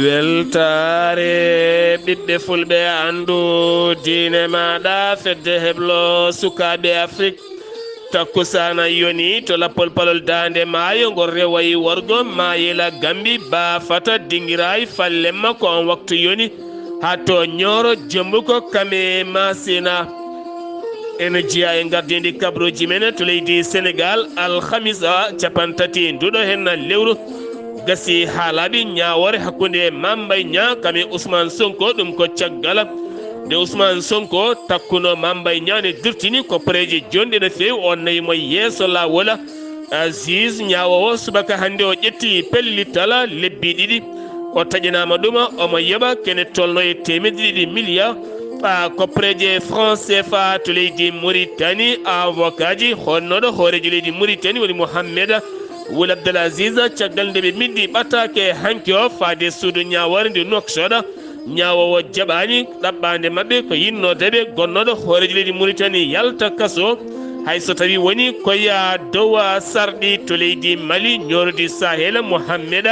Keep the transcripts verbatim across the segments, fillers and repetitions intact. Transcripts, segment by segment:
Weltaare ɓiɓɓe fulɓe, anndu diine maaɗa, fedde heblo sukaaɓe Afrik. Takkusaana yoni to lappol palol daande maayo, ngol rewayi wargo Maayela Gambi, Baafata, Dingiraay, Fallemma, ko on waktu yoni. Haa to Ñooro, Jembuko, Kame, Masina. Ene jeyaa e ngardiindi kabaruuji men to leydi Senegaal, alhamisa cappanɗe tati nduɗo henna lewru. Gasi haa laaɓi ñaawoore hakkunde Mame Mbaye Niang kam e Ousmane Sonko, ɗum ko caggal nde Ousmane Sonko takkuno Mame Mbaye Niang, ne durtini ko pereeje jonɗe no feewi, o nawi mo yeeso laawol. Ah, juge ñaawoowo subaka hannde o ƴetti pellital lebbi ɗiɗi. O taƴanaama ɗum, omo yoɓa kene tolno e teemedde ɗiɗi miliya, ah, koppareeje franc C F A to leydi Mauritanie. Avocatji honnooɗo hooreejo leydi Mauritanie woni Mohamed Wul Abdel Aziz, caggal nde ɓe mbinndi ɓataake hanki o faade suudu ñaawoore nde Nouakchott. Ñaawoowo jaɓaani ɗaɓɓaande maɓɓe ko yinnoodeɓe gonnooɗo hooreejo leydi Mauritanie yalta kaso, hay so tawi woni ko yaa dowa sarɗi to leydi Mali, ñoordi Sahel. Mohamed,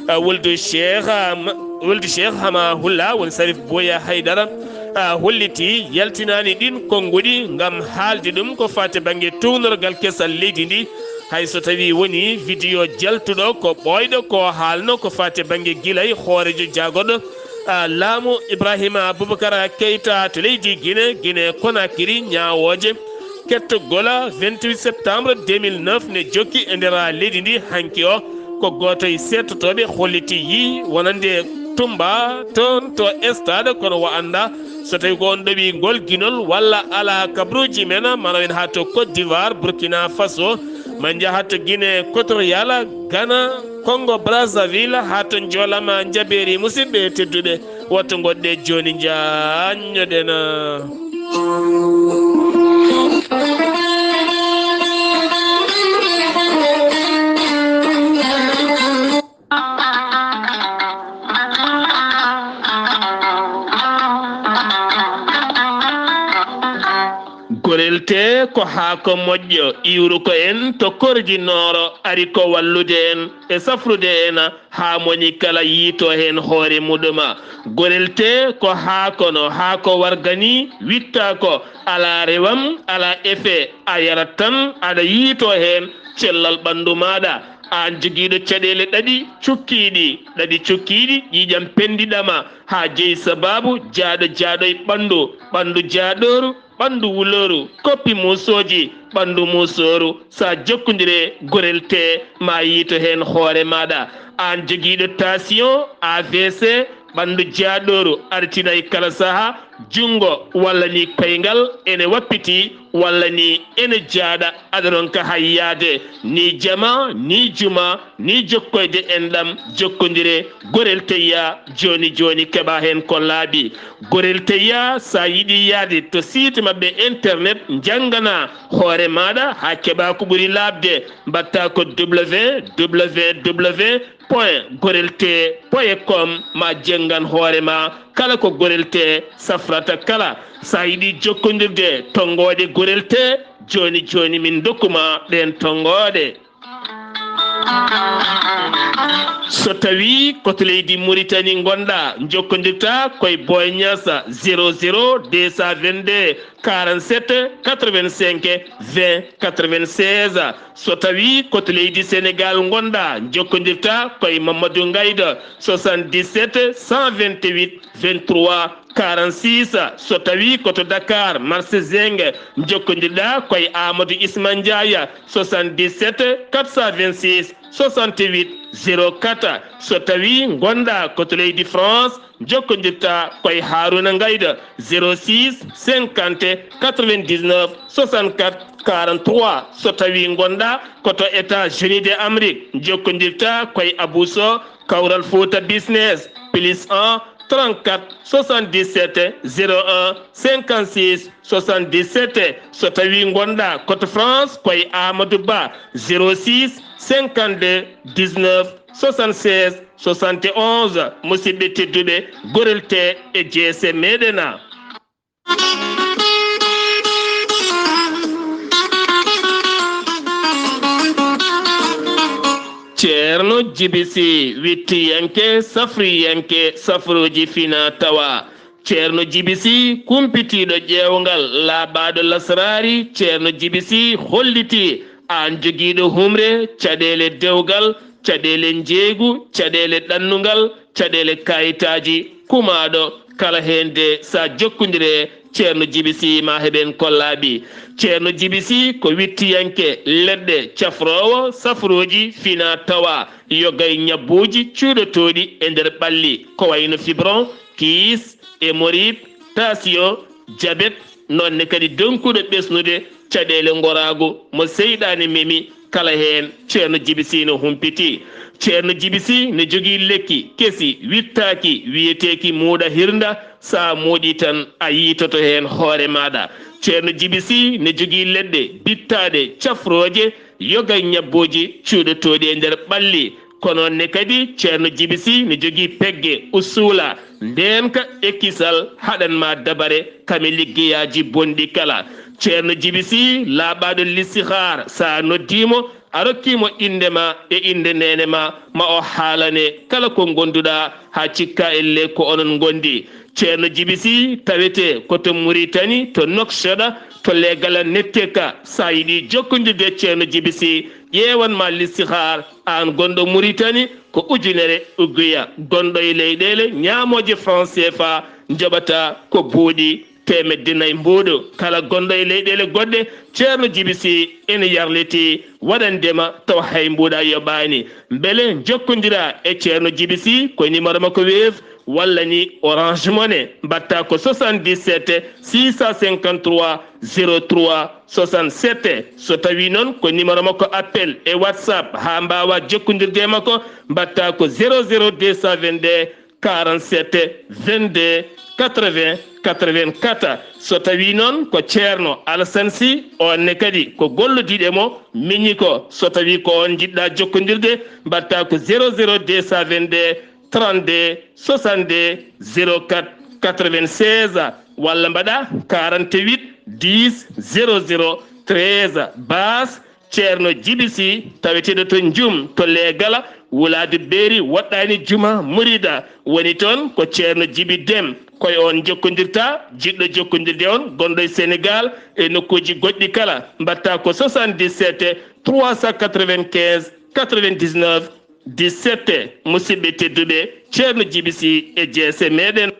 ah, wuldu Cheikh, ah, ma-, wuldu Cheikh Hama Hulla woni Sarif Boya Haydara, ah, holliti yaltinaani ɗin konnguɗi ngam haalde ɗum ko faati bannge tuugnorgal kesal leydi ndi. Hay so tawi woni video jaltuɗo ko ɓooyɗo ko haalno ko faati bannge gilay hooreejo jaagorɗo, ah, laamu Ibrahima Boubacar Keita to leydi Guinée, Guinée Conakry, ñaawooje kettogol vingt-huit septembre deux mille neuf ne jokki e nder leydi ndi hanki o. Ko gooto e seettotooɓe holliti yii wonande tumba toon to stade, kono o anndaa so tawi ko on ɗoɓi ngol ginol walla alaa. Kabaruuji men, ma nawen haa to Côte d'Ivoire, Burkina Faso, ma njaha to Guinée Équatoriale, Ghana, Congo Brazzaville, haa to Njoolama Njabeeri. Musidɓe tedduɓe, wattu ngoɗɗe jooni njaanñoɗen. Gorel tee ko haako moƴƴo, iwruko en to korji nooro, ari ko wallude en e safrude en haa moni kala yiito heen hoore muɗuma. Gorel tee ko haako no haako warga nii, wittaako, alaa rewam, alaa effet, a yarat tan, aɗa yiito heen cellal ɓanndu maaɗa. Aan jogiiɗo caɗeele ɗaɗi cukkiiɗi, ɗaɗi cukkiiɗi, ƴiiƴam penndiɗama, haa jeyi sabaabu jaaɗo jaaɗo e ɓanndu, ɓanndu jaaɗooru, ɓanndu wulooru, koppi muusooji, ɓanndu muusooru, so a jokkondire gorel tee, ma yiito heen hoore maaɗa. Aan jogiiɗo tension, A V C, ɓanndu jaaɗooru, artina e kala sahaa, junngo walla ni koyngal ene wappiti, walla ni ene jaaɗa, aɗa ronka hayyaade, ni jama, ni juma, ni jokkoyde enɗam, jokkondire gorel teyya jooni jooni, keɓa heen ko laaɓi. Gorel teyya, so a yiɗi yahde to site maɓɓe internet, njanngana hoore maaɗa haa keɓa ko ɓuri laaɓde, mbaɗta ko W W W point gorel tee point com, ma jenngan hoore ma kala ko gorel tee safrata kala. So a yiɗi jokkondirde tonngooɗe gorel tee, jooni jooni min ndokkuma ɗeen tonngooɗe. So tawi ko to leydi Mauritanie ngonɗa, jokkondirta koye Boy Niass, zéro zéro deux cent vingt-deux quarante-sept quatre-vingt-cinq vingt quatre-vingt-seize. So tawi ko to leydi Sénégal ngonɗa, jokkondirta koye Mamadou Ngaydo, soixante-dix-sept cent vingt-huit vingt-trois quarante-six. So tawi ko to Dakar, marché Zinc, jokkondirɗa koye Amadou Isma Ndiaye, soixante-dix-sept quatre cent vingt-six soixante-huit zéro quatre. So tawi ngonɗa ko to leydi France, jokkondirta koye Haruna Ngayda, zéro six cinquante quatre-vingt-dix-neuf soixante-quatre quarante-trois. So tawi ngonɗa ko to États-Unis de Amérique, jokkondirta koye Abou Sow, Kawral Fouta Business, plus un trente-quatre soixante-dix-sept zéro un cinquante-six soixante-dix-sept. So tawi ngonɗa ko to France, koye Amadou Ba, zéro six cinquante-deux dix-neuf soixante-seize soixante et onze. Musidɓe tedduɓe, gorel tee e jeese meɗen. Jibisi, wittiyanke, safriyanke, safrooji fina tawa. Ceerno Jibisi, kumpitiiɗo ƴeewngal, laaɓaaɗo lasraari. Ceerno Jibisi hollitii aan jogiiɗo humre, caɗeele dewgal, caɗeele njeeygu, caɗeele ɗannungal, caɗeele kayitaaji, kumaaɗo kala heen de, so a jokkondire Ceerno Jibisi ma heɓen kollaaɓi. Ceerno Jibisi ko wittiyanke leɗɗe, cafroowo safrooji fina tawa, yoga e ñabbuuji cuuɗotooɗi e nder ɓalli, ko wayno fibron, kiis, hémorroïde, tension, jabet, noon ne kadi donkuɗo ɓesnude caɗeele ngoraagu mo seyɗaane memi, kala heen Ceerno Jibisi no humpiti. Ceerno Jibisi ne jogii lekki kesi wittaaki wiyeteeki muuɗa hirnda, so a muuɗii tan a yiitoto heen hoore maaɗa. Ceerno Jibisi ne jogii leɗɗe bittaaɗe cafrooje, yoga e ñabbuuji cuuɗotooɗi e nder ɓalli. Kono ne kadi Ceerno Jibisi ne jogii pegge usuula, ndeenka e kisal haɗan ma dabare kame liggeyaaji bonɗi kala. Ceerno Jibisi laaɓaaɗo listihaar, so a noddii mo, a rokkii mo innde ma e innde neene ma, ma o haalane kala ko ngonduɗaa haa cikka elle ko onon ngondi. Ceerno Jibisi tawetee ko to Muritani, to Noksoɗa, to Leegala Netteka. So a yiɗii jokkondirde Ceerno Jibisi, ƴeewan ma listihaar, aan gonɗo Muritani, ko ujunere uguya. Gonɗo e leyɗeele ñaamooje franc C F A, njoɓata ko buuɗi teemedde nayi mbuuɗu. Kala gonɗo e leyɗeele goɗɗe, Ceerno Jibisi ene yarlitii waɗande ma tawa hay mbuuɗa yoɓaani. Mbele njokkondiraa e Ceerno Jibisi ko numéro makko Wave walla ni Orange Money, mbaɗta ko soixante-dix-sept six cent cinquante-trois zéro trois soixante-sept. So tawii noon ko numéro makko appel e WhatsApp haa mbaawaa jokkondirde e makko, mbaɗta ko zéro zéro deux cent vingt-deux quarante-sept vingt-deux quatre-vingts quatre-vingt-quatre. So tawii noon ko Ceerno Alassane Sy, oon ne kadi ko gollodiiɗo e mo miñi ko. So tawii ko oon njiɗɗaa jokkondirde, mbaɗta ko zéro zéro deux cent vingt-deux trente-deux soixante-deux zéro quatre quatre-vingt-seize, walla mbaɗa quarante-huit dix zéro zéro treize. Baas Ceerno Jibisi, taweteeɗo to Njum, to Leegala, Wulaadu Beeri, Woɗɗaani Juma, Murida, woni toon ko Ceerno Jibi Dem. Ko e oon jokkondirta, jiɗɗo jokkondirde on, gonɗo e Senegaal e nokkuuji goɗɗi kala, mbaɗta ko soixante-dix-sept trois cent quatre-vingt-quinze quatre-vingt-dix-neuf dix-sept. Musidɓe tedduɓe, Ceerno Jibisi e jeese meɗen.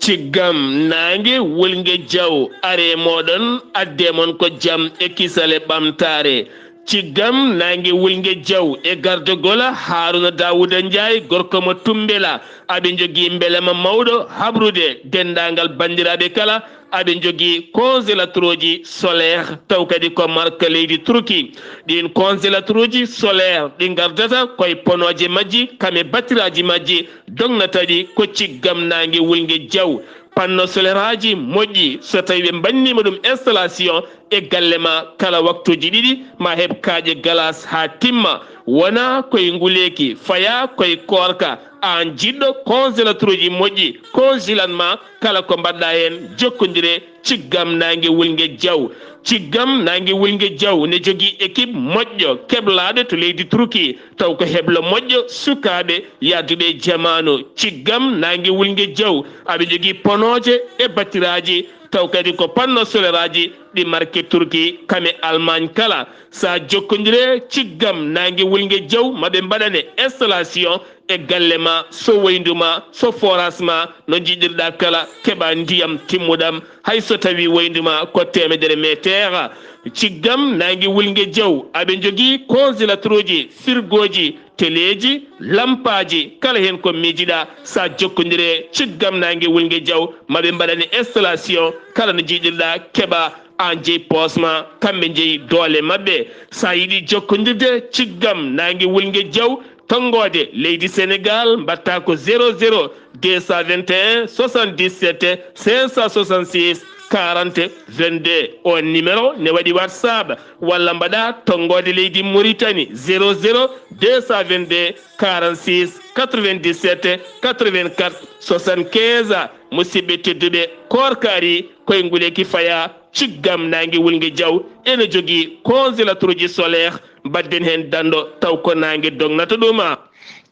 Ciggam naange wulnge jaw, are mooɗon, adde mon ko jam e kisal e ɓamtaare. Ciggam naange wulnge jaw e gardogol Haaruna Daawuda Njaay, gorko mo Tumbela, aɓe njogii mbelema mawɗo habrude denndaangal banndiraaɓe kala. Aɓe njogii congélateur uji solaire, taw kadi ko marque leydi Turki. Ɗiin congélateur uji solaire ɗi ngardata koye ponooje majji, kame batiraaji majji, dognata ɗi ko ciggam naange wulnge jaw. Panneau solaire aji moƴƴi, so tawii ɓe mbanniima ɗum installation e galle ma, kala waktuuji ɗiɗi ma heɓ kaaƴe galas haa timma. Wonaa koye nguleeki, fayaa koye koorka. Aan jiɗɗo congélateur uji moƴƴi, congelan ma kala ko mbaɗɗa heen, jokkondire Ciggam Naange Wulnge Jaw. Ciggam Naange Wulnge Jaw ne jogii équipe moƴƴo, keblaaɗo to leydi Turki, taw ko heblo moƴƴo sukaaɓe yahduɓe e jamaanu. Ciggam Naange Wulnge Jaw, aɓe njogii ponooje e batiraaji, taw kadi ko panneau solaire aji ɗi marque Turki, kame Allemagne kala. Sa jokkondire Ciggam Naange Wulnge Jaw, maɓe mbaɗane installation e galle ma, so woyndu ma, so forage ma, no njiɗirɗa kala, keɓa ndiyam timmuɗam, hay so tawi woyndu ma ko teemedere meeteer. Ciggam Naange Wulnge Jaw, aɓe njogii congélateur uji, frigo ji, teleeji, lampaaji, kala heen ko miijiɗa, sa jokkondire Ciggam Naange Wulnge Jaw, maɓe mbaɗane installation, kala no njiɗirɗa, keɓa, aan jeyi poos ma, kamɓe njeyi doole maɓɓe. Sa yiɗi jokkondirde Ciggam Naange Wulnge Jaw, tonngoode leydi Senegaal, mbaɗta ko zéro zéro deux cent vingt et un soixante-dix-sept cinq cent soixante-six quarante vingt-deux. On numéro ne waɗi WhatsApp, walla mbaɗa tonngoode leydi Mauritanie, zéro zéro deux cent vingt-deux quarante-six quatre-vingt-dix-sept quatre-vingt-quatre soixante-quinze. Musidɓe tedduɓe, koorka ari, koye nguleeki fayaa, Ciggam naange wulnge jaw ene jogii congélateur uji solaire, mbaɗden heen danndo taw ko naange dognata ɗum.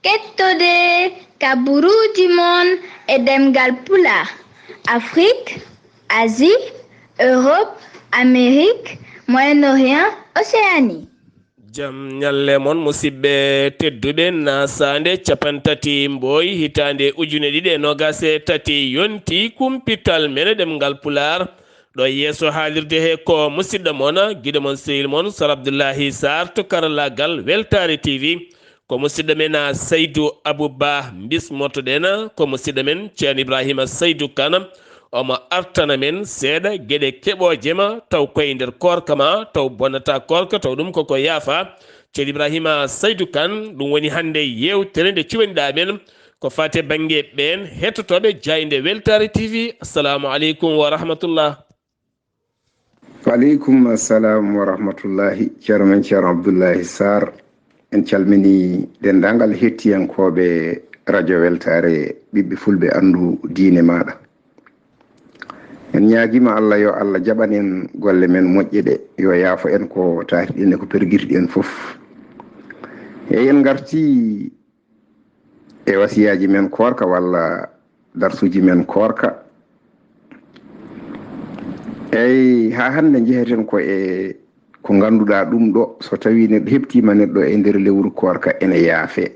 Kettode kaburuuji mon e ɗemngal Pulaar, Afrik, Asie, Europe, Amérique, Moyen-Orient, Océanie. Jam ñalle mon, musidɓe tedduɓe. Nasaande cappanɗe tati Mboy, hitaande ujune ɗiɗi e noogaas e tati, yonti kumpital men e ɗemngal Pulaar. Ɗo yeeso haalirde he ko musidɗo mon, giɗo mon, sehil mon, Sar Abdullahi Sarr to karallaagal Weltaare T V. Ko musidɗo men, a, Saydu Abu Ba, bismotoɗen. Ko musidɗo men Ceerno Ibrahima Saydu Kan, omo artana men seeɗa geɗe keɓooje ma, taw koye nder koorka ma, taw bonnata koorka, taw ɗum koko yaafa. Ceerno Ibrahima Saydu Kan, ɗum woni hannde yeewtere nde cuɓaniɗaa men, ko faati e bannge ɓeen hettotooɓe jaaynde Weltaare T V. Assalamu aleykum wa rahmatullah. Wa aleykum assalam wa rahmatullahi. Ceerno men Ceerno Abdullahi Sarr, en calmini denndaangal hettiyankooɓe radio Weltaare, ɓiɓɓe fulɓe, anndu diine maaɗa. En ñaagiima Allah, yo Allah jaɓan en golle men moƴƴe ɗe, yo yaafo en ko taatiɗen e ko pergirtiɗen fof. Eyi, en ngarti e wasiyaaji men koorka walla darsuuji men koorka. Eyi, haa hannde njeheten ko e ko ngannduɗaa ɗum ɗo, so tawii neɗɗo heɓtiima neɗɗo e nder lewru koorka, ene yaafee.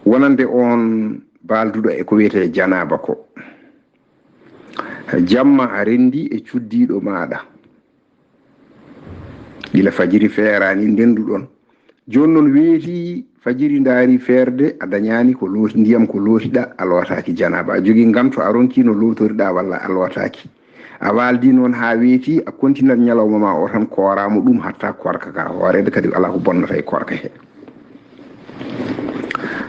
Wonande oon baalduɗo e ko wiyetee janaaba ko, jamma a renndii e cuddiiɗo maaɗa, gila fajiri feeraani, ndennduɗon. Jooni noon weeti, fajiri ndaari feerde, a dañaani ko looti, ndiyam ko lootiɗaa, a lootaaki janaaba. A jogii nganto, a ronkiino lootoriɗaa walla a lootaaki. A waaldi noon haa weeti, a kontinat ñalawma ma o tan, kooraama ɗum hatta koorka ka hooreede, kadi alaa ko bonnata e koorka he.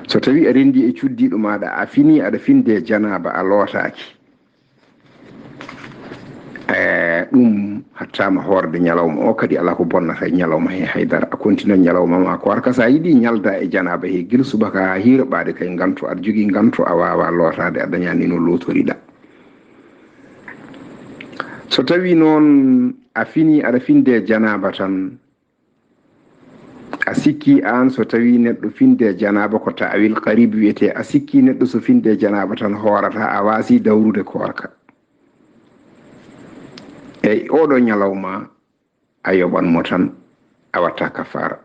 So tawii a renndii e cuddiiɗo maaɗa, a finii aɗa finde janaaba, a lootaaki. E, ɗum hattaama hoorde ñalawma o, kadi alaa ko bonnata e ñalawma he haydara. A kontinat ñalawma ma koorka, so a yiɗii ñalda e janaaba he gila subaka haa hiira ɓaade kay nganto, aɗa jogii nganto, a waawaa lootaade, a dañaani no lootoriɗaa. So tawii noon a finii aɗa finde janaaba tan, a sikki aan so tawii neɗɗo finde janaaba ko taawil qarib wiyetee, a sikki neɗɗo so finde janaaba tan hoorata, a waasi dawrude koorka. Eyi, oɗo ñalawma a yoɓan mo tan, a watta kafaara.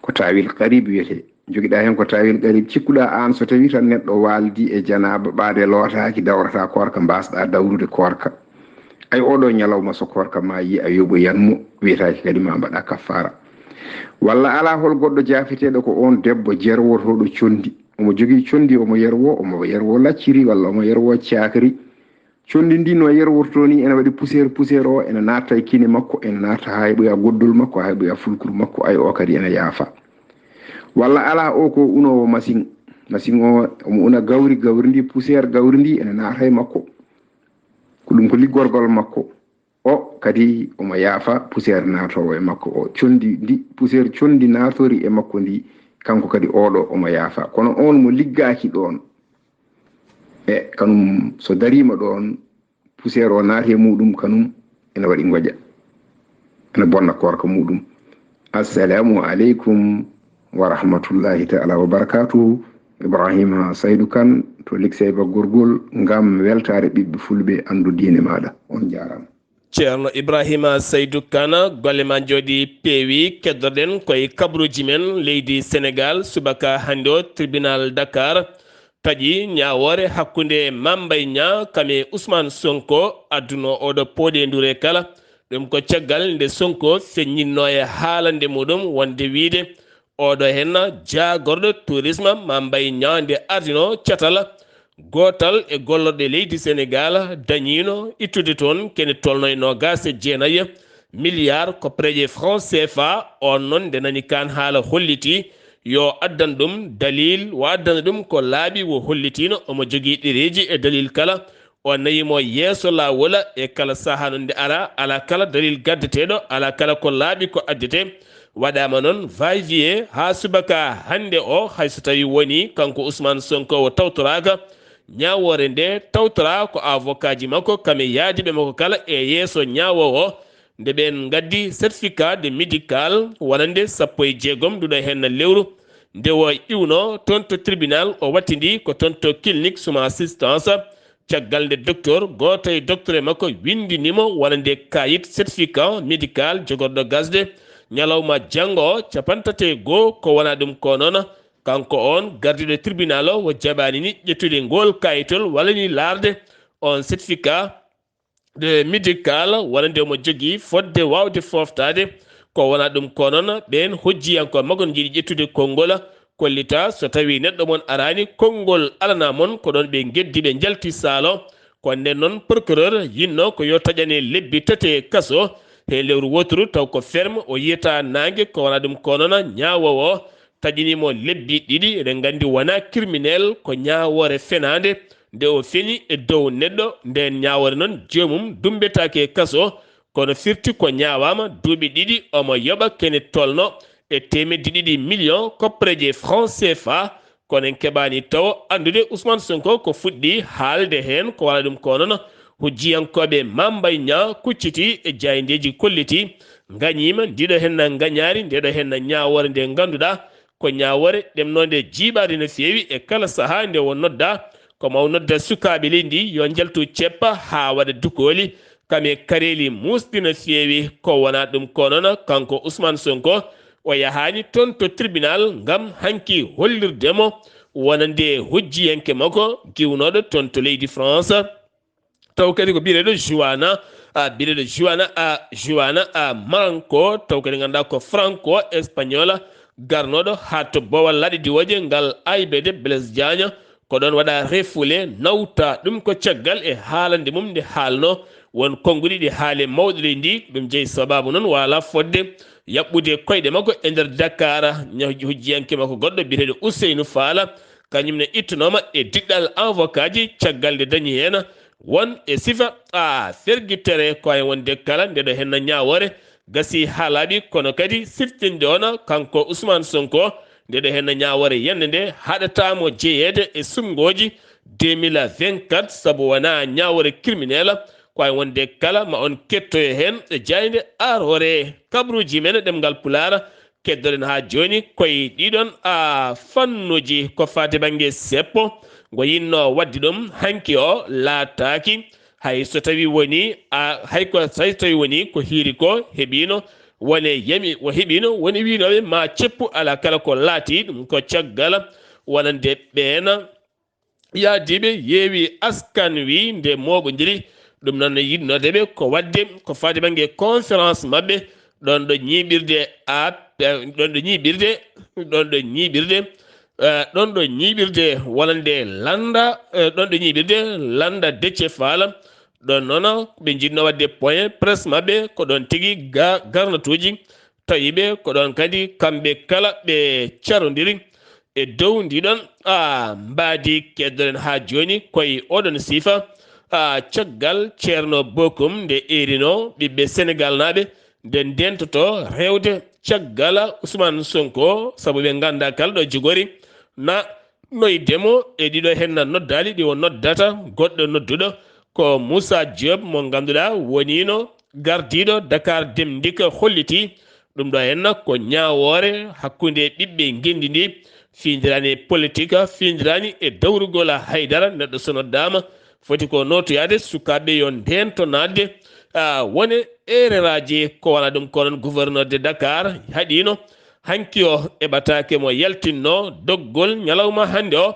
Ko taawil qarib wiyetee. Njogiɗaa heen ko taawil qarib, cikkuɗaa aan so tawii tan neɗɗo waaldi e janaaba ɓaade lootaaki, dawrata koorka, mbaasɗaa dawrude koorka. Ay, oɗo ñalawma so koorka maayi, a yoɓoyan mo, wiyetaake kadi ma mbaɗa kafaara. Walla alaa hol goɗɗo jaafeteeɗo ko oon debbo jerwotooɗo conndi. Omo jogii conndi, omo yerwo, omo yerwo lacciri, walla omo yerwo caakri. Conndi ndi no yerwortoo ni, ene waɗi poussière, poussière o ene naata e kine makko, ene naata haa heɓoya goddol makko, haa heɓoya fulkuru makko, ay, o kadi ene yaafa. Walla alaa, o ko unoowo masiŋ, masiŋ o omo una gawri, gawri ndi, poussière gawri ndi ene naata e makko. Ko ɗum ko liggorgol makko. O kadi omo yaafa poussière naatoowo e makko o. Conndi ndi, poussière conndi naatori e makko ndi, kanko kadi oɗo omo yaafa. Kono on mo liggaaki ɗoon, e kanum so dariima ɗoon, poussière o naati e muɗum, kanum ene waɗi ngoƴa, ene bonna koorka muɗum. Assalamu aleykum wa rahmatullahi taala wa barakatuhu. Ibrahima Saydu Kan to Liksey Baggorgol, ngam weltaare ɓiɓɓe fulɓe, anndu diine maaɗa. On njaaraama. Ceerno Ibrahima Saydu Kan, golle ma njooɗi peewi. Keddoɗen koye kabaruuji men leydi Senegaal. Subaka hannde o, tribunal Dakar taƴi ñaawoore hakkunde Mame Mbaye Niang kam e Ousmane Sonko, adduno oɗo pooɗe ndure kala. Ɗum ko caggal nde Sonko feññinno e haalande muɗum wonde wiide oɗo henna jaagorɗo tourisme Mame Mbaye Niang nde ardino catal gootal e gollorɗe leydi Senegaal, dañiino ittude toon kene tolno e noogaas e jeenayi milliard koppareeje franc C F A. On noon, nde nani kaan haala, holliti yo addan ɗum dalil, o addana ɗum ko laaɓi, o hollitiino omo jogii ɗereeji e dalil kala. O nayi mo yeeso laawol e kala sahaa noon nde ara, alaa kala dalil gaddeteeɗo, alaa kala ko laaɓi ko addetee. Waɗaama noon va-et-vient haa subaka hannde o, hay so tawii wonii kanko Ousmane Sonko o tawtoraaka, Ñaawoore nde tawtoraa ko avocatji makko kam e yaadiiɓe makko kala e yeeso ñaawoowo o, nde ɓeen ngaddi certificat de médical wonande sappo e jeegom, ɗuɗo heen lewru, nde o iwno toon to tribunal, o wattindi ko toon to clinique suma assistance. Caggal nde docteur gooto e docteur e makko winndini mo wonande kayit certificat médical jogorɗo gasde ñalawma janngo o, capanɗe tati e goo, ko wonaa ɗum ko noon, kanko oon gardiiɗo tribunal o, o jaɓaani ni ƴettude ngool kayitol walla ni laarde oon certificat de médical wonande omo jogii fodde waawde fooftaade. Ko wonaa ɗum ko noon, ɓeen hojjiyankooɓe makko njiɗi ƴettude konngol, kollita so tawii neɗɗo mon araani, konngol alanaa mon, ko ɗoon ɓe ngeddi, ɓe njalti saalo. Ko ndeen noon procureur yinnoo ko yo taƴane lebbi tati e kaso, he lewru wooturu, taw ko ferme, o yiyata naange. Ko wonaa ɗum ko noon, ñaawoowo o taƴini mo lebbi ɗiɗi. Eɗen nganndi wonaa criminel, ko ñaawoore fenaande. Nde o feni e dow neɗɗo, ndeen ñaawoore noon joomum dummbetaake e kaso, kono firti ko ñaawaama duuɓi ɗiɗi, omo yoɓa kene tolno e teemedde ɗiɗi million koppareeje franc C F A. Kono en keɓaani taw anndude Ousmane Sonko ko fuɗɗi haalde heen. Ko wonaa ɗum ko noon, hujjiyankooɓe Mame Mbaye Niang kucciti e jaayndeeji kolliti ngañiima ndiɗo heen ngañaari, ndeɗo heen ñaawoore nde ngannduɗaa ko ñaawoore ɗemnoonde jiiɓaade no feewi e kala sahaa nde o nodda, ko mo o nodda sukaaɓe leydi ndi yo njaltu ceppa haa waɗa dukooli, kam e kareeli muusɗi no feewi. Ko wonaa ɗum ko noon, kanko Ousmane Sonko o yahaani toon to tribunal ngam hanki hollirde mo wonande hujjiyanke makko giwnooɗo toon to leydi France. Taw kadi ko biyeteeɗo Juana, a, biyeteeɗo Juana, a, Juana, a, Maranko, taw kadi ngannduɗaa ko franco espagnol, garnooɗo haa to boowal laaɗe diwooje ngal A I B D Blaise Diagne, ko ɗoon waɗa refoulé, nawta. Ɗum ko caggal e haalande mum nde haalno won konnguɗi ɗi haale mawɗo leydi ndi. Ɗum jeyi sabaabu noon waala fodde yaɓɓude koyɗe makko e nder Dakar. Ña-, hujjiyanke makko goɗɗo biyeteeɗo Ousseynou Fall, kañum ne ittunooma e diɗɗal avocatji caggal nde dañi heen won e sifa a fergitere. Ko hay wonde kala ndeɗo heen ñaawoore gasi haa laaɓi, kono kadi siftinde on kanko Ousmane Sonko, ndeɗo heen ñaawoore yande nde haɗataa mo jeyeede e suɓngooji deux mille vingt-quatre, sabu wonaa ñaawoore criminel. Ko hay wonde kala ma on kettoyo heen e jaaynde Aroore. Kabaruuji men e ɗemngal Pulaar keddoɗen haa jooni koye ɗiɗon, a, fannuuji ko faati bannge seppo. Ngo yinnoo waɗde ɗum hanki o laataaki. Hay so tawii woni, a, hay ko, hay so tawii woni ko hiiri ko heɓiino, wone yami o heɓiino, woni wiinooɓe ma ceppu, alaa kala ko laatii ɗum ko caggal wonande ɓeen yaadiiɓe yeewi askan wi nde mooɓondiri. Ɗum noon no yiɗnoode ɓe ko waɗde ko faati bannge conférence maɓɓe, ɗoon ɗo ñiiɓirde a, ɗoon ɗo ñiiɓirde, ɗoon ɗo ñiiɓirde, eh, ɗoon ɗo ñiiɓirde wonande lannda, eh, ɗoon ɗo ñiiɓirde lannda Déthié Fall. Ɗoon noon ɓe njiɗno waɗde point presse maɓɓe, ko ɗoon tigi ga-, garnatuuji tawi ɓe ko ɗoon kadi kamɓe kala ɓe carondiri e dow ndiɗon, a, mbaadi keddoɗen haa jooni koye oɗon sifa, a, caggal Ceerno Bokum nde eerino ɓiɓɓe Senegal naaɓe nde ndentoto rewde caggal Ousmane Sonko, sabu ɓe ngannda kala ɗo jogori na noydemo e ɗiɗo heen noddaali ɗi o noddata. Goɗɗo nodduɗo ko Moussa Diop mo ngannduɗaa woniino gardiiɗo Dakar Dem Dikk, holliti ɗum ɗo heen ko ñaawoore hakkunde ɓiɓɓe ngenndi ndi, fiindiraani e politik, fiindiraani e dawrugol haydara. Neɗɗo so noddaama foti ko nootoyaade, sukaaɓe yo ndeento naatde, a, wone erreur aji. Ko wonaa ɗum ko noon gouverneur de Dakar haɗiino hanki o e ɓataake mo yaltinno doggol ñalawma hannde o.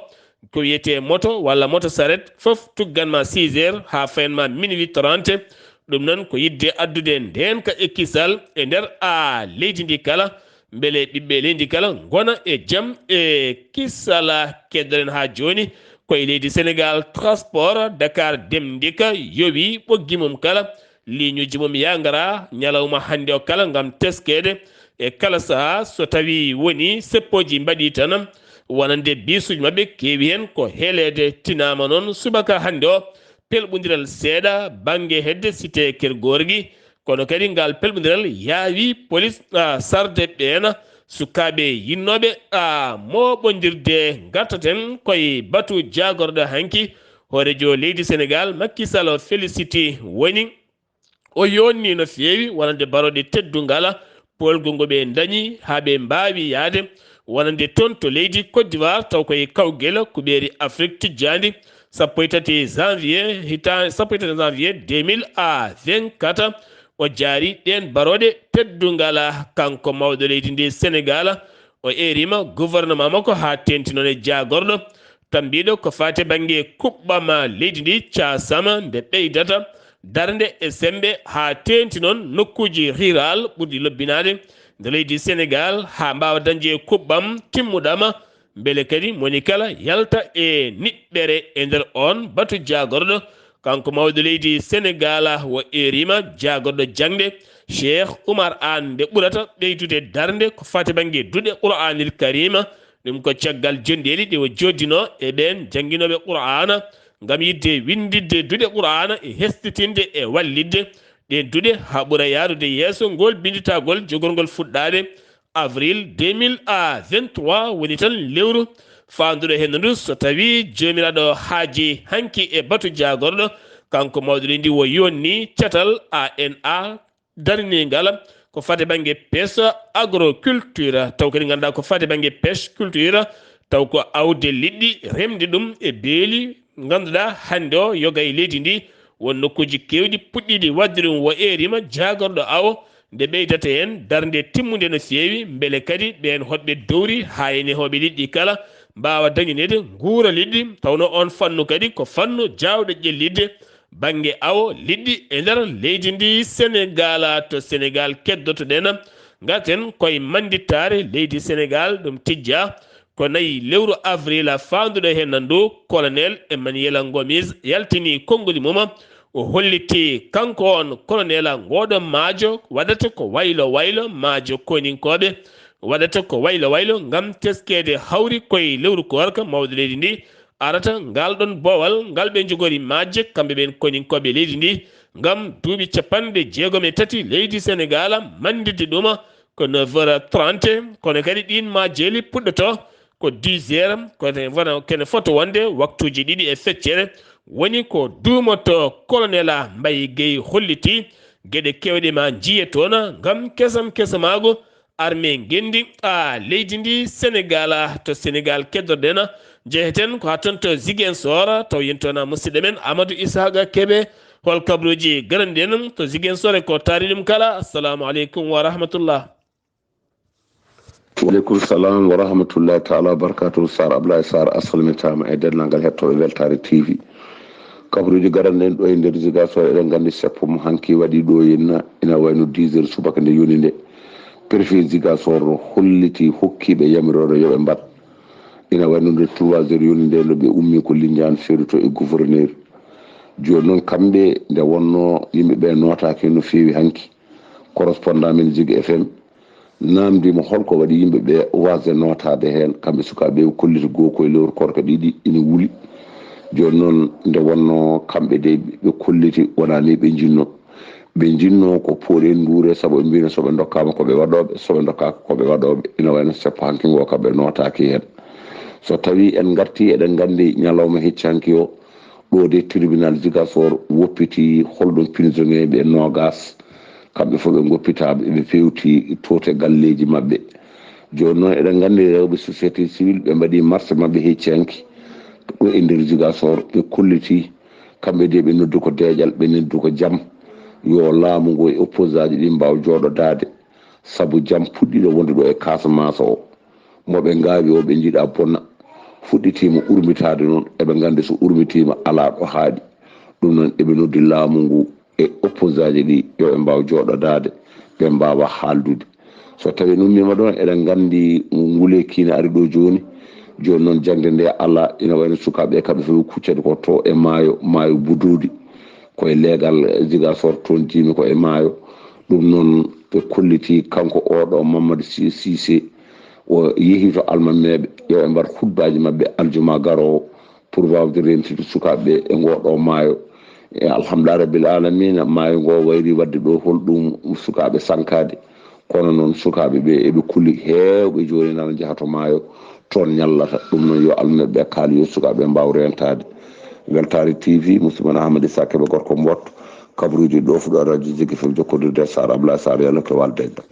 Ko wiyetee moto walla moto saret fof tuggan ma six heures haa fayan ma minuit trente. Ɗum noon ko yiɗde addude ndeenka e kisal e nder, a, leydi ndi kala, mbele ɓiɓɓe leydi kala ngona e jam e kisal. Keddoɗen haa jooni koye leydi Senegal, transport Dakar Dem Dikk yowi ɓoggi mum kala, liiñuuji mum yaa ngara ñalawma hannde o kala ngam teskeede e kala sahaa. So tawii woni seppooji mbaɗii tan, wonande bisuuji maɓɓe keewi heen ko heleede. Tinaama noon subaka hannde o pelɓondiral seeɗa bannge hedde cité Keur Gorgui, kono kadi ngal pelɓondiral yaawi polis, a, sarde ɓeen Sukaaɓe yinnooɓe a mooɓondirde, ngartaten koye batu jaagorɗo hanki. Hooreejo leydi Senegaal, Macky Sall, o félicité, woni o yonni no feewi wonande barooɗe teddungal poolgu ngo ɓe ndañi haa ɓe mbaawi yahde wonande toon to leydi Côte d'Ivoire, taw koye kawgel kuɓeeri Afrik tijjaandi, sappo e tati janvier, hitaan-, sappo e tati janvier deux mille vingt-quatre. O jaari ɗeen barooɗe teddungal, kanko mawɗo leydi ndi Senegaal. O eerima gouvernement makko haa teeŋti noon e jaagorɗo tambiiɗo ko faati bannge kuɓɓam leydi ndi, caasama nde ɓeydata darnde e semmbe, haa teeŋti noon nokkuuji rural ɓurɗi lobbinaade nder leydi Senegaal, haa mbaawa dañde kuɓɓam timmuɗam, mbele kadi moni kala yalta e niɓɓere e nder oon batu jaagorɗo. Kanko mawɗo leydi Senegaal, o eerima jaagorɗo jaŋde Cheikh Oumar Anne, nde ɓurata ɓeydude darnde ko faati bannge duɗe Qur'aanil Kariima. Ɗum ko caggal jonɗeeli ɗi o jooddinoo e ɓeen jannginooɓe Qur'aana ngam yiɗde winnditde duɗe Qur'aana e hestitinde e wallitde ɗeen duɗe haa ɓura yahrude yeeso. Ngol binnditagol jogorngol fuɗɗaade avril deux mille vingt-trois woni tan lewru faanduɗo heen ndu, so tawii Joomiraaɗo haaji hanki e batu jaagorɗo. Kanko mawɗo leydi o yonni catal A N A daraniingal ko faati bannge pêche agriculture, taw kadi ngannduɗaa ko faati bannge pêche culture, taw ko awde liɗɗi, remde ɗum e beeli. Ngannduɗaa hannde o yoga e leydi ndi, won nokkuuji keewɗi puɗɗiiɗi waɗde ɗum. O eerima jaagorɗo awo nde ɓeydata heen darnde timmunde no feewi, mbele kadi ɓeen hoɗɓe dowri haa e nehooɓe liɗɗi kala mbaawa dañineede nguura liɗɗi, tawnoo oon fannu kadi ko fannu jaawɗo ƴellitde bannge awo liɗɗi e nder leydi ndi Senegaal. To Senegaal keddotoɗen, ngarten koye manndittaare leydi Senegaal, ɗum tijjaa ko nayi lewru avril faanduɗo heen ndu, Colonel Emmanuel Gomis yaltini konnguli mum. O holliti kanko on colonel ngooɗo maajo waɗata ko waylo waylo, maajo koninkooɓe waɗata ko waylo waylo ngam teskeede hawri koye lewru koorka mawɗo leydi ndi arata. Ngal ɗon boowal ngal ɓe njogori majje kamɓe ɓen koninkooɓe leydi ndi ngam duuɓi capanɗe jeegom e tati leydi Senegaal, mannditde ɗum ko neuf heures trente, kono kadi ɗin majjeeli puɗɗoto ko dix heures, kono wona kene foto wonde waktuuji ɗiɗi e feccere. Woni ko duumoto Colonel Mbaye Guèye holliti geɗe keewɗe ma njiye toon ngam kesam kesamaagu armée ngenndi a leydi ndi Senegaal. To Senegaal keddoɗen, njeheten ko haa toon to Ziguinchor, taw yen toon musidɗo men Amadou Isaaqa Kebe. Hol kabaruuji garanɗen to Ziguinchor e ko taari ɗum kala? Assalamu aleykum wa rahmatullah. Waaleykum salam wa rahmatullahi taala wa barakatuh. Sar Ablaye Sar, a salmitaama e denndaangal hettooɓe Weltaare T V. Kabaruuji garanɗen ɗo e nder Ziguinchor, eɗen nganndi seppo mo hanki waɗi ɗo e na, ina wayno dix heures subaka nde yoni nde. Préfet Ziguinchor holliti hokkiiɓe yamiroore yo ɓe mbaɗ. Ina wayno nde trois heures yoni nde no ɓe ummi ko Lindiane Seedo to e gouverneur. Jooni noon kamɓe nde wonno yimɓe ɓe nootaaki no feewi hanki. Correspondant men Zik F M namndii mo hol ko waɗi yimɓe ɓe waasde nootaade heen. Kamɓe sukaaɓe ɓe kolliti goo ko e lewru koorka ɗiɗi ina wuli. Jooni noon nde wonno kamɓe de ɓe kolliti wonaa ni ɓe njinnoo. Ɓe njinnoo ko pooɗen nduure sabu ɓe mbiino so ɓe ndokkaama ko ɓe waɗooɓe, so ɓe ndokkaaka ko ɓe waɗooɓe. Ina wayno seppo hanki ngo kam ɓe nootaaki heen. So tawii en ngartii eɗen nganndi ñalawma hecci hanki o, ɗo de tribunal Ziguinchor woppiti holɗum prisonnier ɓe noogaas. Kamɓe fof ɓe ngoppitaama, ɓe pewti toote galleeji maɓɓe. Jooni noon eɗen nganndi rewɓe société civile ɓe mbaɗi marche maɓɓe hecci hanki ɗo e nder Ziguinchor, ɓe kolliti kamɓe de ɓe noddu ko deeƴal, ɓe noddu ko jam, yo laamu ngu e opposant ji ɗi mbaaw jooɗodaade. Sabu jam puɗɗiiɗo wonde ɗo e Casamance o, mo ɓe ngaawi o, ɓe njiɗa bonna, fuɗɗitiima urmitaade noon, eɓe nganndi so urmitiima alaa ɗo haaɗi. Ɗum noon eɓe noddi laamu ngu e opposant ji ɗi yo ɓe mbaaw jooɗodaade, ɓe mbaawa haaldude. So tawii en ummiima ɗoon, eɗen nganndi ngule kiine ari ɗo jooni. Jooni noon jaŋde nde alaa, ina wayno sukaaɓe kamɓe fof kuccani ko to e maayo, maayo Buduudi. Ko e leegal Ziguinchor toon njiimi ko e maayo. Ɗum noon ɓe kolliti kanko oɗo Mamadou Si-, Cissé, o yehi to almameeɓe, yo ɓe mbaɗ hutbaaji maɓɓe aljuma garoowo pour waawde rentinde sukaaɓe ɓe e ngoo ɗoo maayo. E alhamdulillahi rabbil aalamiina, maayo ngoo wayri waɗde ɗo holɗum sukaaɓe sankaade. Kono noon, sukaaɓe ɓe eɓe kuli, heewɓe jooni nana njaha to maayo, toon ñallata. Ɗum noon, yo Allah neɓ ɓe kaali, yo sukaaɓe mbaaw reentaade. Weltaare T V, musidɗo mon Ahmad Issa Kebe, gorko Mboot, kabruuji ɗo fuɗo radio Jiggi F M, jokkondirde Sarr, Ablaye Sarr, yo Allah neɓ kewal dental.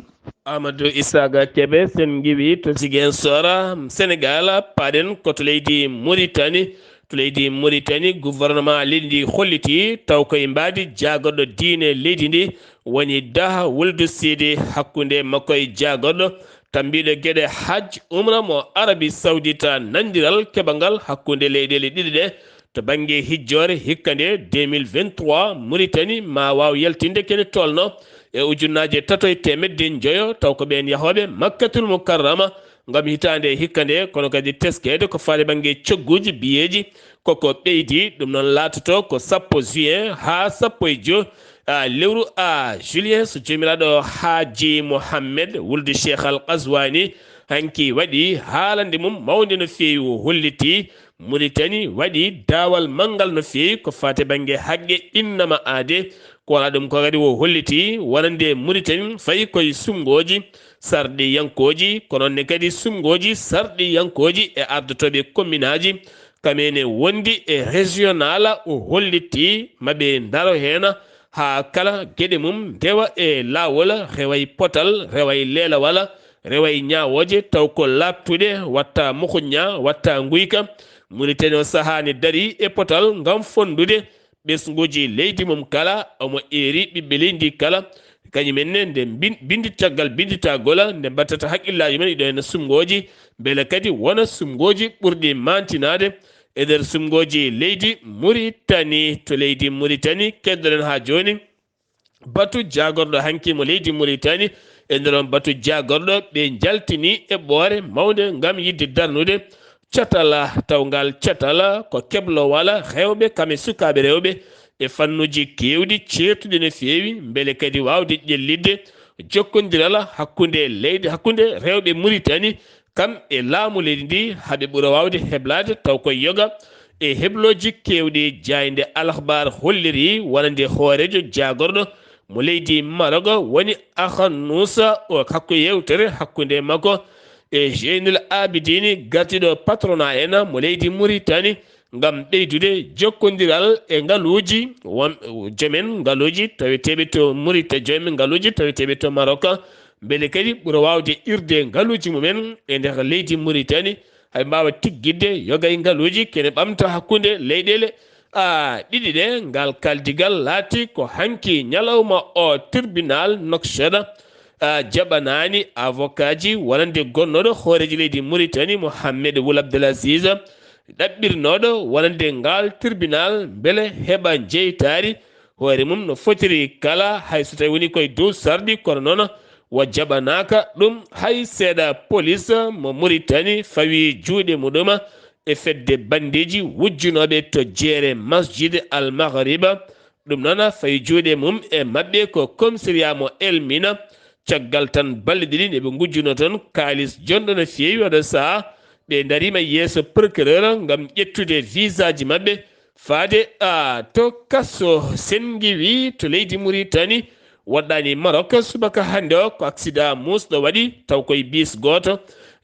Amadou Isaaga Kebe, sen ngiwi to Ziguinchor, Sénégal, paɗen ko to leydi Mauritanie. To leydi Mauritanie, gouvernement leydi ndi holliti taw koye mbaadi jaagorɗo diine leydi ndi woni Daha Wuldu Sidi hakkunde makko e jaagorɗo tambiiɗo geɗe Hajj Umra mo Arabie Saoudite, nandiral keɓangal hakkunde leyɗeele ɗiɗi ɗe to bannge hijjoore hikka nde deux mille vingt-trois, Mauritanie ma waaw yaltinde kene tolno e ujunnaaje tato e teemedde njoyo, taw ko ɓeen yahooɓe Makkatul Mukarrama ngam hitaande hikka nde, kono kadi teskeede ko faade bannge cogguuji biyeeji koko ɓeydi. Ɗum noon laatoto ko sappo juin haa sappo e joy, a, lewru, a, juillet, so Joomiraaɗo Haaji Mohammed Wuldu Cheikh Al Qazwani hanki waɗi haalande mum mawnde no feewi, o holliti Mauritanie waɗi daawal manngal no feewi ko faate bannge haqqe innama aade. Ko wona ɗum ko kadi o holliti wonande Mauritanie fayi koye sumngooji sarɗiyankooji, ko noon ne kadi sumngooji sarɗiyankooji e ardotooɓe komminaaji, kam ene wondi e régional, o holliti maɓe ndaro heen haa kala geɗe mum ndewa e laawol, rewa e potal, rewa e leelawal, rewa e ñaawooje, taw ko laaɓtuɗe, watta mokoñña, watta nguyka. Mauritanie o sahaa ne darii e potal ngam fonndude ɓesnguuji leydi mum kala, omo eeri ɓiɓɓe leydi ndi kala, kañum en ne nde mbin-, binndi caggal binnditagol, nde mbattata hakkillaaji men, iɗo heen sumngooji, mbele kadi wona sumngooji ɓurɗi maantinaade e nder sumngooji leydi Mauritanie. To leydi Mauritanie, keddoɗen haa jooni batu jaagorɗo hanki mo leydi Mauritanie e nder on batu jaagorɗo, ɓe njaltini eɓɓoore mawnde ngam yiɗde darnude catal, taw ngal catal ko keblowal rewɓe, kam e sukaaɓe rewɓe e fannuuji keewɗi ceertuɗi no feewi, mbele kadi waawde ƴellitde jokkondiral hakkunde leyɗe, hakkunde rewɓe Mauritanie kam e laamu leydi ndi, haa ɓe ɓura waawde heblaade taw ko yoga e heblooji keewɗi. Jaaynde Al Akhbar holliri wonande hooreejo jaagorɗo mo leydi Maroc woni Akhanoussa, o hakko yeewtere hakkunde makko e Jeynul Abidini, gardiiɗo patronat en mo leydi Mauritanie, ngam ɓeydude jokkondiral e ngaluuji won-, joomen ngaluuji taweteeɓe to Mauritanie, joomen ngaluuji taweteeɓe to Maroc, mbele kadi ɓura waawde irde ngaluuji mumen e nder leydi Mauritanie, hay mbaawa tiggitde yoga e ngaluuji kene ɓamta hakkunde leyɗeele, a, ɗiɗi ɗe. Ngal kaldigal laati ko hanki ñalawma o tribunal Nouakchott, a, jaɓanaani avocat ji wonande gonnooɗo hooreejo leydi Mauritanie Mohamed Wul Abdel Aziz, ɗaɓɓirnooɗo wonande ngal tribunal mbele heɓa jeytaari hoore mum no fotiri kala, hay so tawi woni koye dow sarɗi, kono noon o jaɓanaaka ɗum hay seeɗa. Police mo Mauritanie fawi juuɗe muɗum e fedde banndeeji wujjunooɓe to jeere Masjid Al Maghriba. Ɗum noon fawi juuɗe mum e maɓɓe ko commissariat mo Elmina. Caggal tan balɗe ɗiɗi nde ɓe ngujjuno toon kaalis jonɗo no feewi, oɗo sahaa ɓe ndariima yeeso procureur ngam ƴettude visaaji maɓɓe faade, a, to kaso. Sen ngiwi to leydi Mauritanie, woɗɗaani Maroc subaka hannde o ko accident muusɗo waɗi, taw koye bis gooto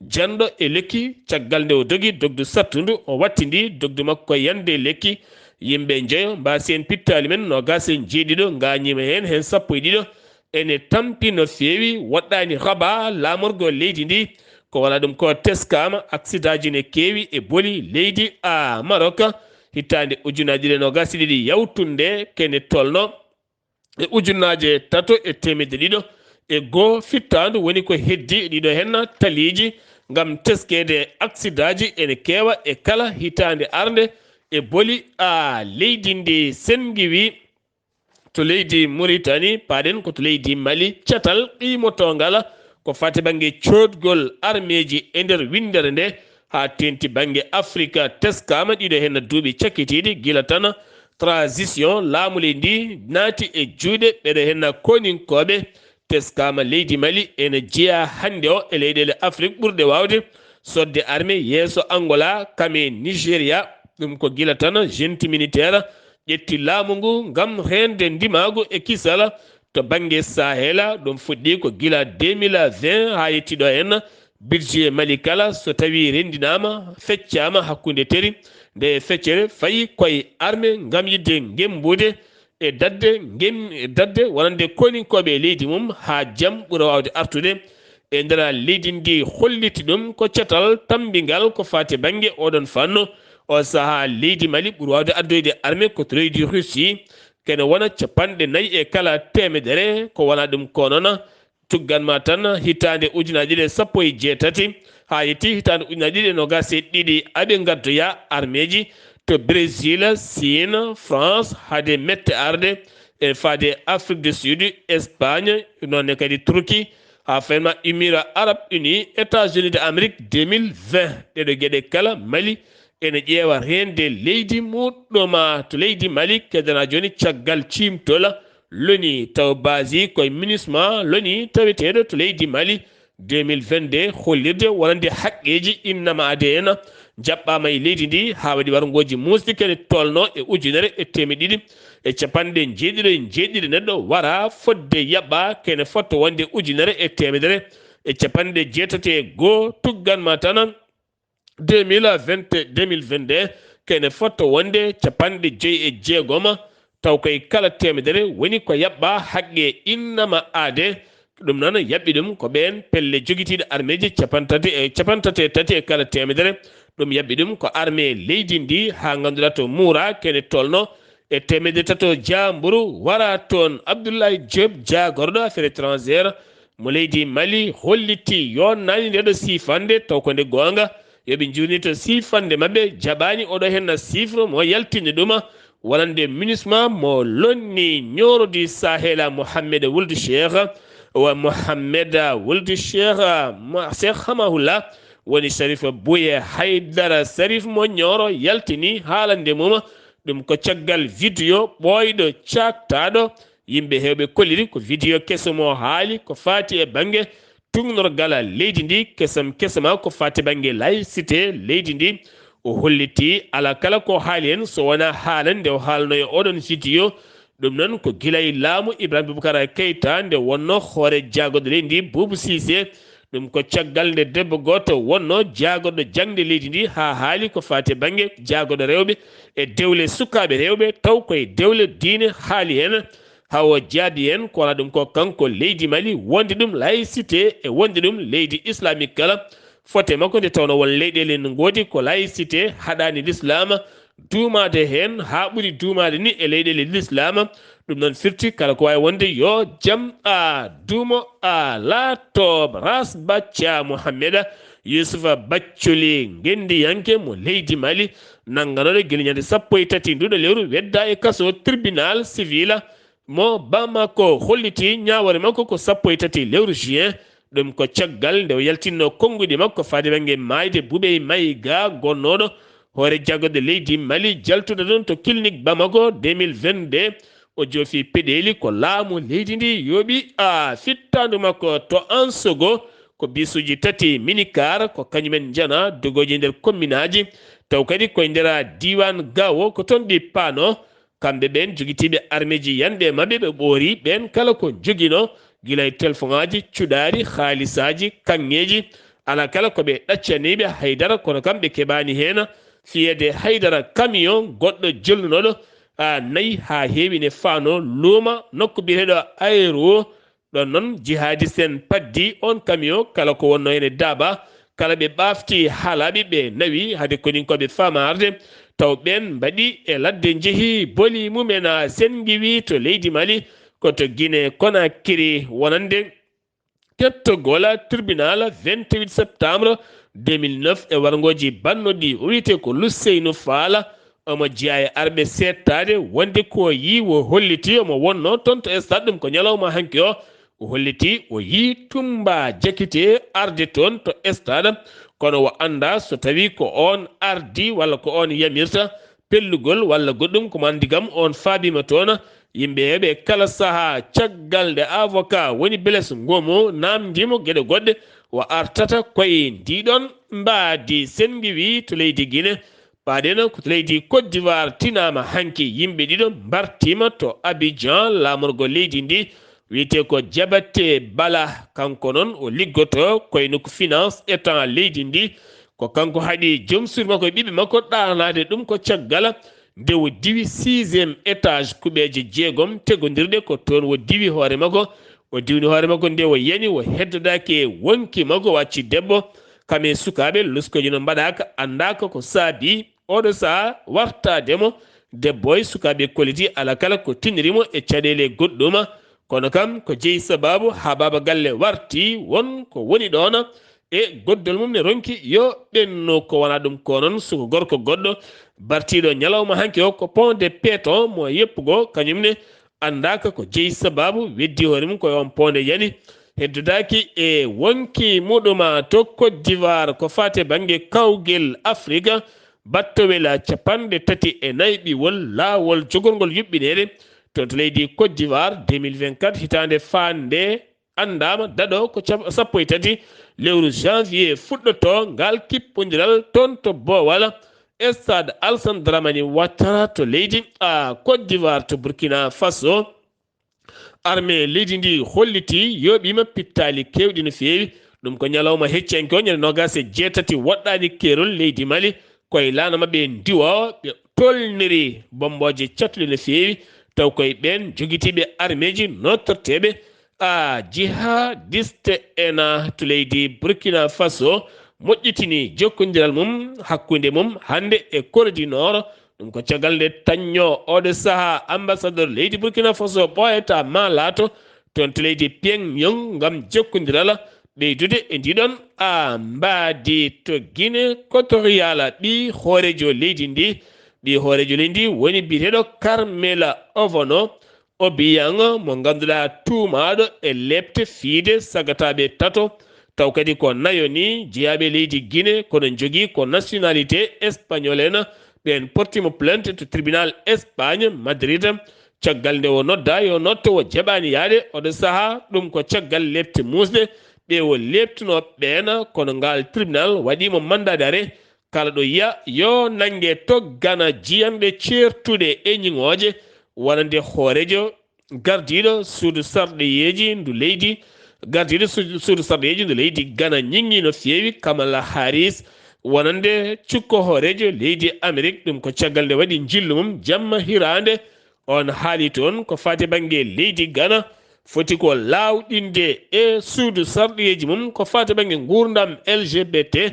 janɗo e lekki. Caggal nde o dogi dogdu sattundu, o wattindi dogdu makko ko yande lekki. Yimɓe njoyo mbaasi en pittaali men, noogaas e jeeɗiɗo ngaañiima heen, heen sappo e ɗiɗo ene tampi no feewi. Woɗɗaani Rabat, laamorgo leydi ndi, ko wona ɗum ko teskaama, aksidaaji ne keewi e boli leydi, a, Maroc. Hitaande ujunaaji ɗiɗi e noogaas e ɗiɗi yawtunde kene tolno e ujunaaje tato e teemedde ɗiɗo e goo fittaandu woni ko heddi ɗiɗo heen taliiji ngam teskeede. Aksidaaji ene keewa e kala hitaande arnde e boli, a, leydi ndi. Sen ngiwi to leydi Mauritanie, paaɗen ko to leydi Mali, catal qiimotoongal ko faati bannge coodgol armeeji e nder winndere nde, haa teeŋti bannge Afrika, teskaama ɗiɗo heen duuɓi cakkitiiɗi gila tan transition laamu leydi ndi naati e juuɗe ɓeɗo heen koninkooɓe. Teskaama leydi Mali ene jeyaa hannde o e leyɗeele Afrik ɓurɗe waawde sodde arme yeeso Angola, kam e Nigeria. Ɗum ko gila tan junte militaire ƴetti laamu ngu ngam reende ndimaagu e kisal. To bannge Sahela, ɗum fuɗɗi ko gila deux mille vingt haa yetti ɗo henna. Budget Mali kala, so tawii renndinaama, feccaama hakkunde teri, nde feccere fayi koye armée ngam yiɗde ngemmbude e daɗde ngem-, daɗde wonande koninkooɓe e leydi mum haa jam ɓura waawde artude e nder leydi ndi, holliti ɗum ko catal tammbingal ko faati bannge oɗon fannu. O sahaa leydi Mali ɓuri waawde addoyde armée ko to leydi Russie, kene wona capanɗe nayi e kala teemedere, ko wona ɗum ko noon. Tuggan ma tan hitaande ujunaaji ɗiɗi e sappo e jeetati haa yetti hitaande ujunaaji ɗiɗi e noogaas e ɗiɗi, aɓe ngaddoya armeeji to Brésil, Siin, France, hade mette arde e faade Afrique du Sud, Espagne, noon ne kadi Turquie, haa fayma Émirats Arabes Unis, États-Unis de Amérique deux mille vingt. Ɗeɗo geɗe kala Mali ene ƴeewa reende leydi muɗɗum to leydi Mali, kedana jooni caggal ciimtol loni taw basi koye MINUSMA loni taweteeɗo to leydi Mali deux mille vingt-deux, hollirde wonande haqqeeji innama ade en jaɓɓaama e leydi ndi haa waɗi warngooji muusɗi kene tolno e ujunere e teemeɗe ɗiɗi e capanɗe jeeɗiɗo e jeeɗiɗo neɗɗo wara fodde yaɓɓa kene fotto wonde ujunere e teemedere e capanɗe jeetati e goo. Tuggan ma tan deux mille vingt, deux mille vingt-deux, kene fotto wonde capanɗe joyi e jeegom, taw koye kala teemedere woni ko yaɓɓa haqqe innama aade. Ɗum noon yaɓɓi ɗum ko ɓeen pelle jogitiiɗe armeeji capantati e, capantati e tati e kala teemedere. Ɗum yaɓɓi ɗum ko armée leydi ndi haa ngannduɗaa to Muura kene tolno e teemedde tato jaamburu wara toon. Abdoulaye Diop, jaagorɗo affaire étrangère mo leydi Mali, holliti yonnaani ndeɗo siifande, taw ko nde goonga. Yo ɓe njuurnito siifande maɓɓe, jaɓaani oɗo henna chiffre mo yaltini ɗuma, wonande MINUSMA mo lonni ñoorodi Sahela Mohamed Wuld Cheikh, wa Mohamed Wuld Cheikh, ma-, Cheikh Hamahullah, woni Sharif Bouye Haydara Sharif mo Ñooro yaltini haalande mum. Ɗum ko caggal vidéo ɓooyɗo caaktaaɗo. Yimɓe heewɓe kolliri ko vidéo keso mo haali ko faati e bannge tuugnorgal leydi ndi, kesam kesama ko faati bannge laïcité leydi ndi. O holliti alaa kala ko haali heen so wonaa haalande o haalno e oɗon vidéo. Ɗum noon ko gila e laamu Ibrahima Boubacar Keita nde wonno hoore jaagorɗo leydi ndi Boubou Cissé. Ɗum ko caggal nde debbo gooto wonno jaagorɗo jaŋde leydi ndi haa haali ko faati e bannge jaagorɗo rewɓe e dewle sukaaɓe rewɓe, taw koye dewle diine haali heen. Haa o jaabi heen ko wona ɗum ko kanko leydi Mali wonde ɗum laïcité e wonde ɗum leydi islamique kala. Fote makko nde tawno won leyɗeele no ngoodi ko laïcité haɗaani lislaam duumaade heen haa ɓuri duumaade ni e leyɗeele lislaam. Ɗum noon firti kala ko waawi wonde yo jam a duumo a laato. Ras Bacca Mohammeda Yusufa Baccoli ngenndiyanke mo leydi Mali nannganooɗo gila ñande sappo e tati nduɗo lewru wedda e kaso tribunal civil mo Bamako holliti ñaawoore makko ko sappo e tati lewru juin. Ɗum ko caggal nde o yaltinno konnguɗi makko faade bannge maayde Bubey Mayiga gonnooɗo hoore jaagorɗe leydi Mali jaltuɗo ɗon to clinique Bamako deux mille vingt-deux. O joofi peɗeeli ko laamu leydi ndi yooɓi a fittaandu makko to Ansogo ko bisuuji tati minicar ko kañumen njana dogooji nder komminaaji taw kadi koye nder diiwaan Gawo ko toon ɗi paano. Kamɓe ɓeen jogitiiɓe armeeji yanɓe maɓɓe ɓe ɓoori ɓeen kala ko njoginoo gila e telefoŋaaji, cuɗaari, haalisaaji, kaŋŋeeji, alaa kala ko ɓe ɗaccaniiɓe haydara kono kam ɓe keɓaani heen fiyeede haydara. Camion goɗɗo jolnunooɗo a nayi haa heewi ne faano luuma nokku biyeteeɗo Aéro. Ɗon noon jihadiste en paddi on camion kala ko wonno heen e daaba kala ɓe ɓaafti haalaaɓe ɓe nawi hade koninkooɓe faamaarde taw ɓeen mbaɗi e ladde njehi boli mumen a senngiwi to leydi Mali ko to Guinée Conakry wonande kettogol tribunal vingt-huit septembre deux mille neuf e warngooji bannoɗi o wiyetee ko Luseynu Faala. Omo jeyaa e arɓe seettaade wonde ko yii wo holliti omo wonnoo toon to stade ɗum ko ñalawma hanki o. O holliti o yii Tumba Jakite arde toon to stade kono o anndaa so tawii ko oon ardi walla ko oon yamirta pellugol walla goɗɗum ko maan ndigam oon faabiima toon. Yimɓe heɓe kala sahaa caggal nde avocat woni Blaise Ngomo naamndii mo geɗe goɗɗe o artata koye ndiɗon mbaadi senngiwi to leydi Guinée. Paaɗen ko to leydi Côte d'Ivoire tinaama hanki yimɓe ɗiɗo mbartiima to Abidjan laamorgo leydi ndi wiyetee ko Jabate Bala. Kanko noon o liggoto koye nokku finance état leydi ndi. Ko kanko haɗi joom suudu makko e ɓiɓɓe makko ɗaanaade ɗum ko caggal nde o diwi sixième étage kuɓeeje jeegom tegondirɗe. Ko toon o diwi hoore makko. O diwni hoore makko nde o yani, o heddodaaki e wonki makko, o acci debbo. Kam e sukaaɓe, loskooji no mbaɗaaka, anndaaka ko saabii oɗo sahaa wartaade mo. Debbo e sukaaɓe kolliti alaa kala ko tinniri mo e caɗeele goɗɗuma. Kono kam ko jeyi sabaabu haa baaba galle warti, won ko woni ɗoon e goddol mum ne ronki yo ɓennu. Ko wonaa ɗum ko noon, suka gorko goɗɗo bartiiɗo ñalawma hanki o ko Pont de Péton mo yeppugo, kañum ne anndaaka ko jeyi sabaabu, weddi hoore mum ko e on ponde yani, heddodaaki e wonki muɗuma. To Côte d'Ivoire, ko faati bannge kawgel Afrika, battowel capanɗe tati e nayi ɓiwol laawol jogorngol yuɓɓineede toon to leydi Côte d'Ivoire, deux mille vingt-quatre, hitaande faande anndaama, daɗo ko cap-, sappo e tati lewru janvier fuɗɗoto ngal kippondiral toon to Bowal, stade Alassane Dramane Ouattara to leydi, a, Côte d'Ivoire. To Burkina Faso, armée leydi ndi holliti yooɓiima pittaali keewɗi no feewi. Ɗum ko ñalawma hecciyanke o, ñande noogaas e jeetati woɗɗaani keerol leydi Mali. Koye laana maɓɓe ndiwo, ɓe tolniri bommbooje cattuɗe no feewi, taw koye ɓeen jogitiiɓe armeeji nootorteeɓe a jihadiste ena to leydi Burkina Faso moƴƴitini jokkondiral mum hakkunde mum hannde e Corée du Nord. Ɗum ko caggal nde tañnoo oɗo sahaa ambassadeur leydi Burkina Faso ɓooyata maa laato toon to leydi Pyongyang ngam jokkondiral ɓeydude e ndiɗon a mbaadi. To Guinée Equatoriale, ɓii hooreejo leydi ndi, ɓii hooreejo leydi ndi woni biyeteeɗo Carmela Ovono Obiang, mo ngannduɗaa tuumaaɗo e lepte fiyde sagataaɓe tato, taw kadi ko nayo ni jeyaaɓe leydi Guinée, kono njogii ko nationalité espagnole en. Ɓeen porti mo plainte to tribunal Espagne, Madrid, caggal nde o noddaa yo notto, o jaɓaani yahde. Oɗo sahaa, ɗum ko caggal lepte muusɗe ɗe o leptunoo ɓeen, kono ngal tribunal waɗii mo mandat d'arrêt. Kala ɗo yiya yo nannge to Gana jiyanɗe ceertuɗe e ñiŋooje, wonande hooreejo gardiiɗo suudu sarɗiyeeji ndu leydi, gardiiɗo su-, suudu sarɗiyeeji ndu leydi Gana ñiŋŋi no feewi Kamala Harris, wonande cukko hooreejo leydi Amerik. Ɗum ko caggal nde waɗi njillu mum jamma hiraande. On haali toon ko faati bannge leydi Gana, foti ko laawɗinde e suudu sarɗiyeeji mum ko faati bannge nguurndam L G B T.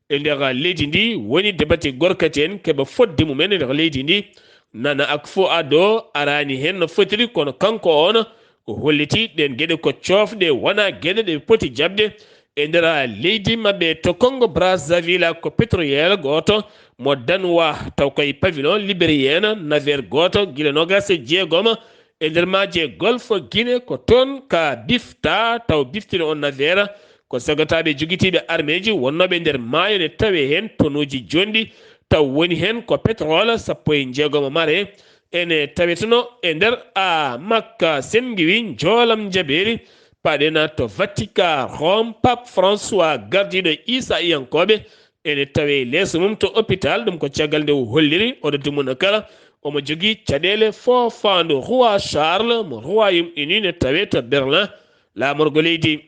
E nder leydi ndi woni debate gorkati en keɓa fodde mumen e nder leydi ndi. Nana Akufo-Addo araani heen no fotiri, kono kanko on o holliti ɗeen geɗe ko coofɗe, wonaa geɗe ɗe poti jaɓde e nder leydi maɓɓe. To Congo Brazzaville, ko pétrolier gooto mo Danois, taw koye pavillon libérien, navire gooto gila noogaas e jeegom e nder maaje Golfe Guinée, ko toon ka bifta, taw biftino on navire ko sagataaɓe jogitiiɓe armeeji wonnooɓe nder maayo ne tawee heen tonuuji jonɗi, taw woni heen ko pétrole sappo e jeegom mare ene taweteno e nder a makka. Sen ngiwi njoolam njabeeri, paɗen to Vatican, Rome, Pape François gardiiɗo Iisaa iyankooɓe ene tawee leeso mum to hôpital. Ɗum ko caggal nde o holliri oɗo dumunna kala omo jogii caɗeele foofaandu. Roi Charles mo Royaume-Uni ne tawee to Berlin, laamorgo leydi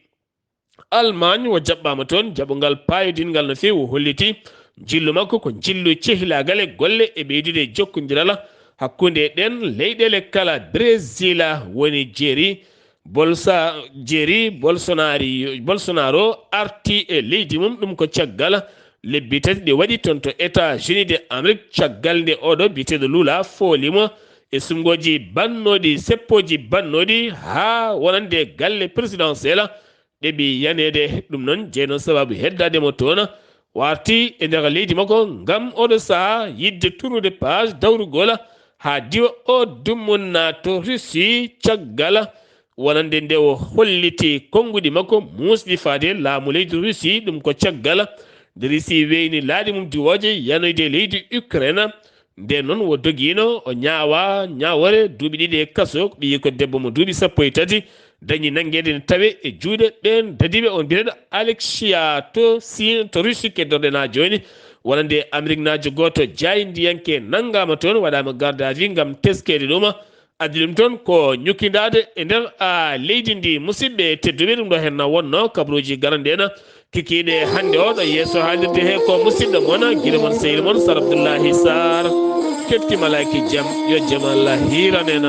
Allemagne, o jaɓɓaama toon jaɓungal paayodinngal no feewi. O holliti njillu makko ko njillu cehilaagal e golle e ɓeydude jokkondiral hakkunde ɗeen leyɗeele kala. Brésil woni jeeri Bolsa-, jeeri Bolsonari-, Bolsonaro arti e leydi mum. Ɗum ko caggal lebbi tati ɗe waɗi toon to États-Unis de Amérique, caggal nde oɗo biyeteeɗo Lula fooli mo e suɓngooji bannooɗi, seppooji bannooɗi, haa wonande galle présidentiel ɗeɓi yaneede. Ɗum noon jeyno sababu heddaade mo toon, o arti e nder leydi makko ngam oɗo sahaa yiɗde tourner page dawrugol haa diwa o dumunna to Russie, caggal wonande nde o holliti konnguɗi makko muusɗi faade laamu leydi Russie. Ɗum ko caggal nde Russie weyni laaɗe mum diwooje yanoyde leydi Ukraine. Ndeen noon o dogiino, o ñaawaa ñaawoore duuɓi ɗiɗi e kaso. Ɓiyiiko debbo mo duuɓi sappo e tati dañi nanngeede ne tawee e juuɗe ɓeen dadiiɓe. On mbiyeteeɗo Alexia to Siin, to Russie keddorɗen haa jooni. Wonande Ameriknaajo gooto jaayndiyanke nanngaama toon, waɗaama garde à vue ngam teskeede ɗum. Addi ɗum toon ko ñukkindaade e nder, a, leydi ndi. Musidɓe tedduɓe, ɗum ɗo heen na wonno kabaruuji garanɗi en kikiiɗe hannde o ɗo yeeso haalirde he ko musidɗo mon, gila mon, sehil mon, Sar Abdullahi Sarr. Kefti malaaki jam, yo jam Allah hiiran en.